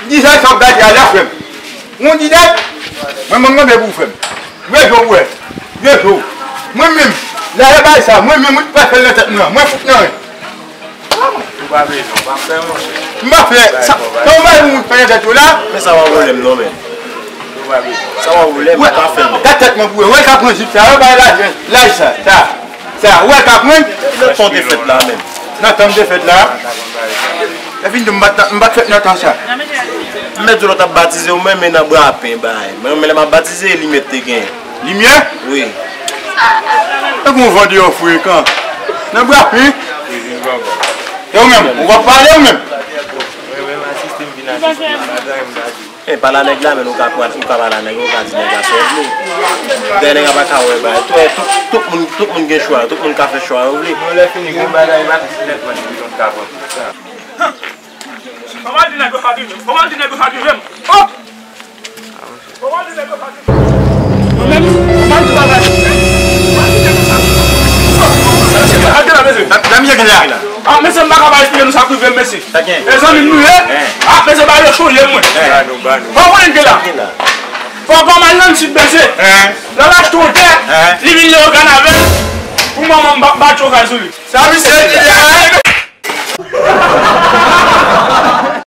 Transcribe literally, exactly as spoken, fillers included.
Dizay sa w ap gade a la, frè m. Yon dizay, mwen, mwen, mwen, pou frè m. Rezo, wè. Rezo. Mwen menm, lè bay sa, mwen menm, mwen pa fè l nan tèt mwen, mwen fout nan. Ou pa bezwen, ou pa fè, monchè. M pa fè, sa, sa w bay moun fè nan tèt yo la. Men sa pa pwoblèm, non, men. Ou pa bezwen. Sa pa pwoblèm, ou pa fè, men. Gad tèt mwen pou wè, wè l ka pran jip sa, wè bay lajan, laj sa, sa. Sa, ou wè l ka pran? Nan tan w te fèt la menm. Nan tan m te fèt la? Epi m di m pa t, m pa t fèt nan tan sa. M mèt di w lè w t ap batize ou menm, men nan bra pen bay. Mwen menm lè m ap batize, limyè te gen. Limyè? Wi. Tankou yon van deyò frekan. Nan bra pen? E ou menm, ou p ap pale ou menm? Mwen menm asiste m vin asiste, m pa gen anyen m ka di. E pale a nèg la, men ou ka pral, ou ka pale a nèg la, ou ka di nèg la sa w vle. Dèyè nèg la pa ka wè bagay. Tout, tout, tout moun, tout moun gen chwa, tout moun ka fè chwa yo vle. Bon, lè fini, gen bagay, pa ti nèg mwen, ki konn ka pran tout sa. Kòman di nèg yo pa drive m? Kòman di nèg yo pa drive m? Oh! Kòman di nèg yo pa drive m? Mwen menm, mwen pa di bagay. Kòman di nèg yo pa drive m? Al gen la, mesye. Dam, dam, ye gen la. Ah, mesye, m pa ka pa esplike nou sa k rive m, mesye. Sa gen? E zanmi m nou ye? Hein. Ah, mesye, ba yo cho ye mwen. Hein. Ba nou, ba nou. Fò konnen ke la. Gen la. Fò pa mal nan sud, mesye. Hein. Lè l achte yon tè, hein, li vin lè yo kanavèl. Pou manman m ba, ba chofay sou li. Sa misye di a?